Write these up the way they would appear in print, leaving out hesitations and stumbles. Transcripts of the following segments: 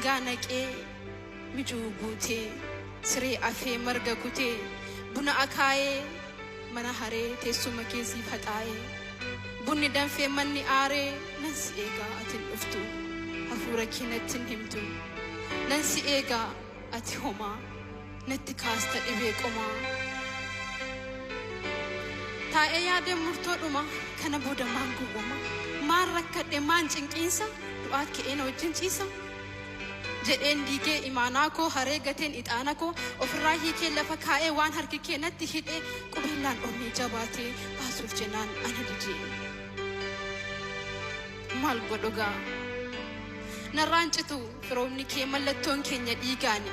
Sangaa naqee, mijuu guutee, siree afee, marga kutee, buna akaayee, mana haree, teessuma kee siif haxaa'ee. Bunni danfee manni aaree, nan si eegaa ati hin dhuftu, hafuura kee natti hin himtu. Nan si eegaa ati homaa, natti kaasta dhibee qomaa. Taa'ee yaadeen murtoo dhuma, kana booda maan gowwoma? Maan rakkadhe maan cinqiinsa, du'aat ka'ee na wajjin ciisa? Jedheen diigee imaanaa koo, haree gateen ixaana koo, ofirraa hiikee lafa kaa'ee waan harki kee natti hidhe, qubeellaan onnee jabaatee baasuuf jennaan ana didee. Maal godhugaa? Narraan citu firoomni kee mallattoon keenya dhiigaani.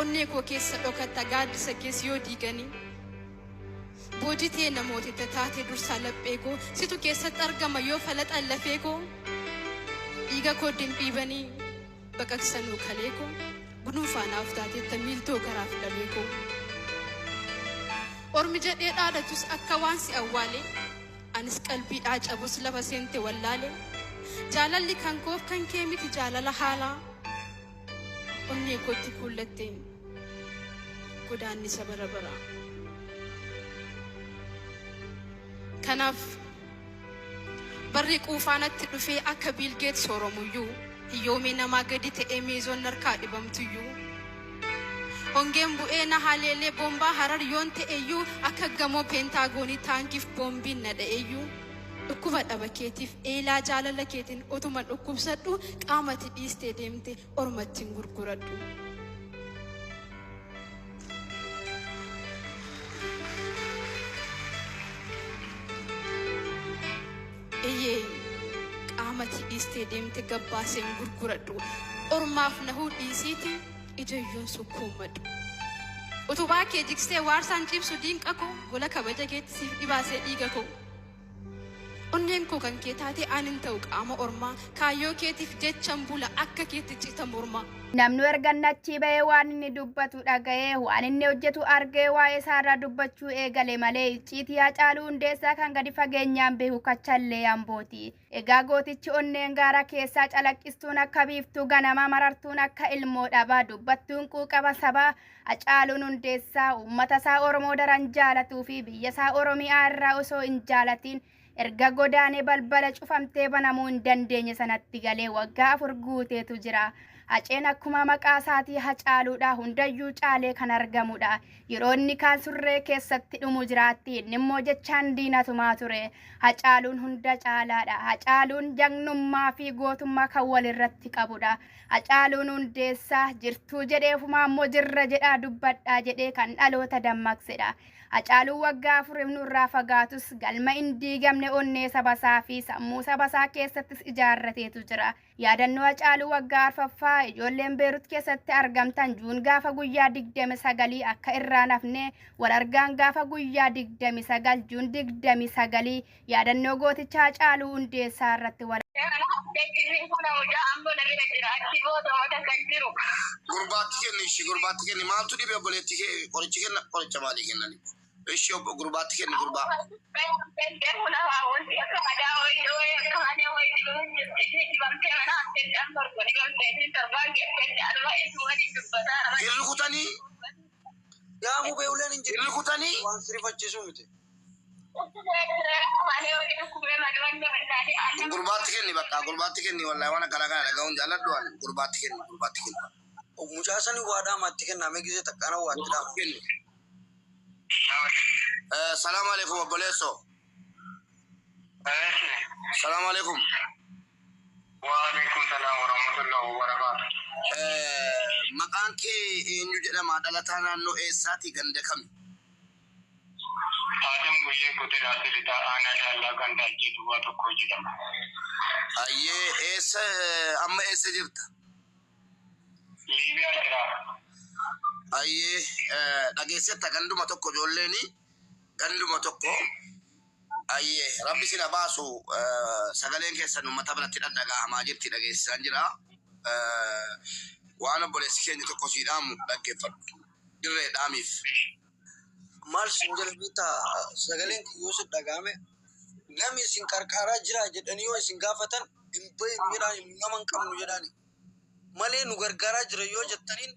Onnee koo keessa dhokatta gaaddisa kees yoo diigani. Boojitee namootetta taate dursaa laphee koo situ keessatti argama yoo falaxan lafee koo. Dhiiga koo dindhiibanii baqaqsanuu kalee koo guduunfaa naaf taatetta miiltoo garaaf dhalee koo. Ormi jedhee dhaadatus akka waan si awwaalee anis qalbiidhaa cabus lafa seente wallaale. Jaalalli kan koof kan kee miti jaalala haalaa. Onnee kootti kuullatte godaannisa bara baraa. Kanaaf barri quufaa natti dhufee akka Biil Geet sooromuyyuu, hiyyoomee namaa gadi ta'ee meezoon narkaa dhibamtuyyuu, hongeen bu'ee na haleelee boombaa Harar yoon ta'eyyuu, akka gamoo Peentaagoonii taankiif boombiin na dha'eyyuu, dhukkuba dhaba keetiif eelaa jaalala keetiin utuman dhukkubsadhu qaama ati dhiistee deemte ormatti hin gurguradhu. Eyyee qaama ati dhiistee deemte gabbaasee hin gurguradhu. Ormaaf nahuu dhiisiiti ijayyuun sukkuummadhu. Utubaa kee jigsee waarsaan ciibsu diinqa koo gola kabaja keetti siif dhibaasee dhiiga koo. Onneen koo kan kee taatee an hin ta'u qaama ormaa kaayyoo keetiif jechan bula akka keetti cita mormaa. Namnu erga inni achii ba'ee waan inni dubbatu dhaga'ee, waan inni hojjetu argee waa'ee isaarraa dubbachuu eegale malee icciitii Hacaaluu Hundeessaa kan gadi fageenyaan beeku Kachallee Ambooti. Egaa gootichi onneen gaara keessaa calaqqistuun akka biiftuu ganamaa marartuun akka ilmoo dhabaa dubbattuun quuqama sabaa Hacaaluun Hundeessaa uummata isaa Oromoo daran jaalatuu fi biyya isaa Oromiyaa irraa osoo hin jaalatiin erga godaanee balbala cufamtee banamuu hin dandeenye sanatti galee waggaa 4 guuteetu jira. Haceen akkuma maqaa isaatii Hacaaluudha hundayyuu caalee kan argamudha. Yeroo inni kaan surree keessatti dhumu jiraatti inni immoo jechaan diina tumaa ture. Hacaaluun hunda caalaadha. Hacaaluun jagnummaa fi gootummaa kan walirratti qabudha. Hacaaluun Hundeessaa jirtuu jedhee ofumaa immoo jirra jedhaa dubbadhaa jedhee kan dhaloota dammaqsedha. Hacaaluun waggaa afuriif nurraa fagaatus galma hin diigamne onnee sabasaa fi sammuu sabasaa keessattis ijaarrateetu jira. Yaadannoo Hacaaluu waggaa arfaffaa ijoolleen Beerut keessatti argamtan Juun gaafa guyyaa 29 akka irraa nafne wal argaan gaafa guyyaa 29 Juun 29 yaadannoo gooticha Hacaaluu Hundeessaa irratti wal Gurbaatti kenni ishii gurbaatti kenni maaltu dhibe obboleettii kee qorichi kenna qoricha maalii kennani ishii obbo gurbaatti kenni gurbaa. Hin rukutanii Yaa mubee uleen hin hin jirti. rukutanii Waan si rifachiisuu miti. Gurbaatti kenni bakka gurbaatti kenni wallahi waan akkana kana dhaga'uun jaalladhu waan gurbaatti kenni gurbaatti kenni. Mucaa sani waa dhaama itti kennaa mee gisee takka ana waa itti dhaama. Kenni. Salaamu alaikum obboleessoo. Salaamu alaikum. Waalaikum salaam warahmatullahi wabarakatuh. Maqaan kee eenyu jedhama? Dhalataa naannoo eessaati? Ganda kami? Hatem Guyyee Godina Arsii Lixaa Aanaa Daallaa Ganda Ajjee Duwwaa Tokkoo jedhama. Hayyee eessa amma eessa jirta? Liibiyaa jira. Hayyee dhageessetta ganduma tokko ijoolleeni ganduma tokko Hayyee rabbi isin haa baasu sagaleen keessan uummata biratti dhadhagaahamaa jirti dhageessisaan jira. Waan obboleessi keenya tokko sii dhaamu dhaggeeffadhu. Dirree dhaamiif. Maal sin jedha beektaa sagaleen kiyya yoo si dhaga'ame namni isin qarqaaraa jira jedhanii yoo isin gaafatan hin beeknu jedhaani nu nama hin qabnu jedhaani. Malee nu gargaaraa jira yoo jettaniin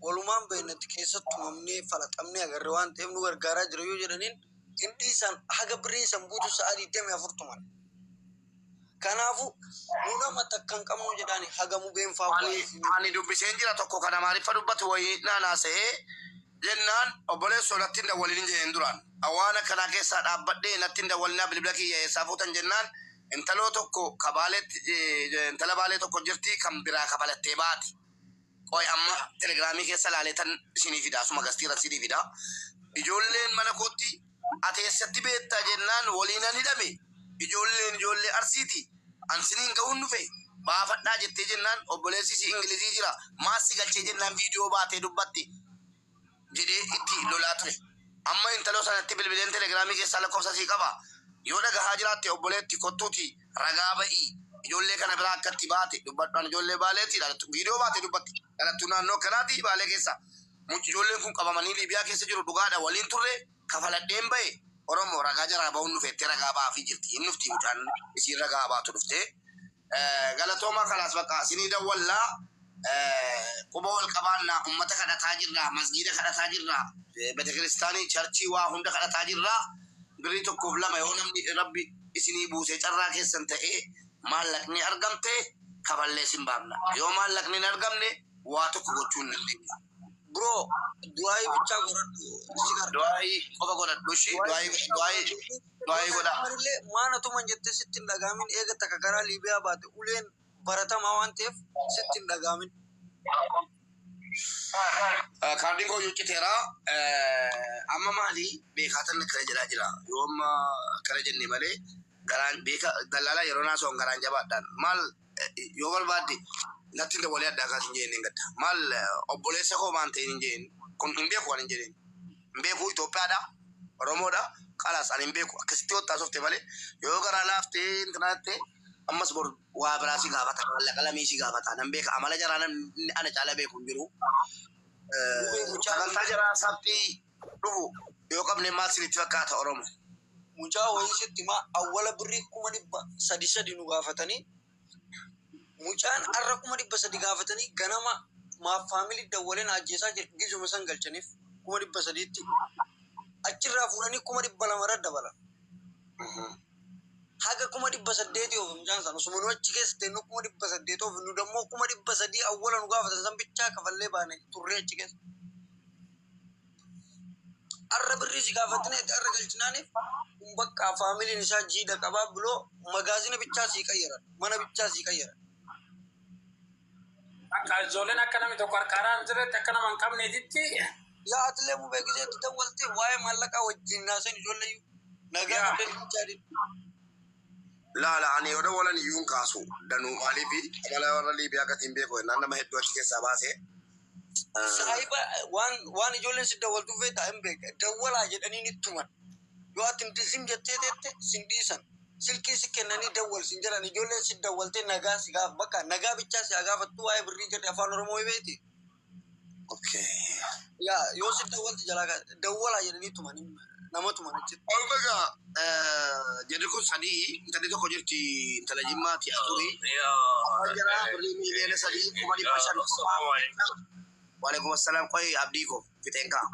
walumaan beeknatti keessatti tumamnee falaxamnee agarre waan ta'eef nu gargaaraa jira yoo jedhaniin hin dhiisan haga birrii san buutu sa'a 24 tuman. Kanaafuu nu nama takka hin qabnu jedhaani haga mubeen faa Ani dubbiseen jira tokko kan Amaariffa dubbatu wayii naanaasa'ee jennaan obboleessoo natti hin dawwalin jedheen duraan. Waan akkanaa keessaa dhaabbadhee natti hin dawwalinaa bilbila kiyya eessaa fuutan jennaan intaloo tokko ka baaleetti intala baalee tokko jirti kan biraa kafalattee baati. Qoy amma telegiraamii keessa laalee tan isinii fida asuma gastiira isinii fida. Ijoolleen mana kootti ati eessatti beektaa jennaan waliinan hidhame. Ijoolleen ijoollee Arsiiti. Ansiniin ga'uun dhufe baafadhaa jettee jennaan obboleessi si Ingilizii jira maassi galchee jennaan viidiyoo baatee dubbatti jedhee itti lolaa ture. Amma intaloo sanatti bilbileen telegiraamii keessaa lakkoofsa sii qaba. Yoo dhagahaa jiraatte obboleetti kottuuti ragaa ba'ii ijoollee kana biraa akkatti baate dubbadhaan ijoollee baaleetti viidiyoo baate dubbatti dhalattuu naannoo kanaati baalee keessa. Mucci ijoolleen kun qabamanii Liibiyaa keessa jiru dhugaadha waliin turre kafaladheen ba'e Oromoo ragaa jaraa ba'uun dhufeettee ragaa ba'aafii jirti. Hin dhufti mucaan isiin ragaa baatu dhuftee. Galatoomaa kalaas bakka isinii dawwallaa quba wal qabaannaa ummata kadhataa jirra masgiida kadhataa jirra betekiristaanii charchii waa hunda kadhataa jirra birrii tokkoof lama yoo namni rabbi isinii buusee carraa keessan ta'ee maallaqni argamte kafallee isin baafna yoo maallaqni hin argamne waa tokko gochuu hin dandeenyu. Bro, du'aayii bichaa godhadhu si gargaara. Du'aayii qofa godhadhu ishii du'aayii du'aayii du'aayii godhaa. Illee maana tuman jettee sitti hin dhagaamin eega takka karaa Liibiyaa baate uleen baratamaa waan ta'eef sitti hin dhagaamin. Kaardiin koo cucciteera. Amma maali beekaa tan akkana jedhaa jira. Yoo amma akkana jenne malee garaan beeka dallaalaa yeroo naasoo garaan jabaadhaan maal yoo barbaadde natti hin dabalee addaa kaas hin jeen hin gadda. Maal obboleessa koo maan ta'in hin jeen kun hin beeku waan hin jedheen. Hin beeku Itoophiyaadha Oromoodha kalaas ani hin beeku akkasitti yoo taasofte malee yoo garaa laaftee intanatte ammas bor waa biraa si gaafata maallaqa lamii si gaafata nan beeka amala jaraa namni ana caala beeku hin jiru. Sagantaa jaraa sabtii dhufu yoo qabne maal isinitti fakkaata Oromo? Mucaa wayii sitti himaa awwala birrii 300,000 sadi nu gaafatanii mucaan har'a 300,000 gaafatanii ganama maaf faamilii dawwaleen ajjeesaa jedhe gizuma san galchaniif 300,000tti achirraa fuudhanii 200,000 irra dabalan. Haga 800,000 oofe mucaan sana osuma nu achi keessa teennu 800,000 oofe nu dammoo 300,000 awwala nu gaafatan san bichaa kafallee baane turree achi keessa. Har'a birrii si gaafatanii har'a galchinaaniif kun bakka faamiliin isaa jiidha qabaa biloo magaazina bichaa sii qayyaran mana bichaa sii qayyaran. Akka ijoolleen akka namni tokko harkaadhaan hin jirretti akka nama hin qabneetitti. Yaa atilee muu beekiseetti dawwaltee waa'ee maallaqaa wajjin naasan ijoollee nagaa qabdee bichaa deemu. Laala ani yoo dawwalan iyyuu hin kaasu danuu maaliifi amala warra Liibiyaa gatiin beeku jennaan nama hedduu achi keessaa baasee. Saahiba waan ijoolleen si dawwaltu feetaa hin beeka dawwalaa jedhanii ni tuman. Yoo ati zim jettee teette sin dhiisan. Silkii si kennanii dawwal sin jedhan ijoolleen si dawwaltee nagaa si gaaf bakka nagaa bichaa si gaafattu waa'ee birrii jedhe afaan Oromoo beeti. Okay. Yaa yoo si dawwalte jalaa dawwalaa jedhanii tuman nama tuman achitti. Ol baga jedhi kun sadii intalli tokko jirti intala Jimmaati afurii. Jaraa birrii 3,500,000. Waalaikum assalaam qoy abdii koo fixeen ka'a.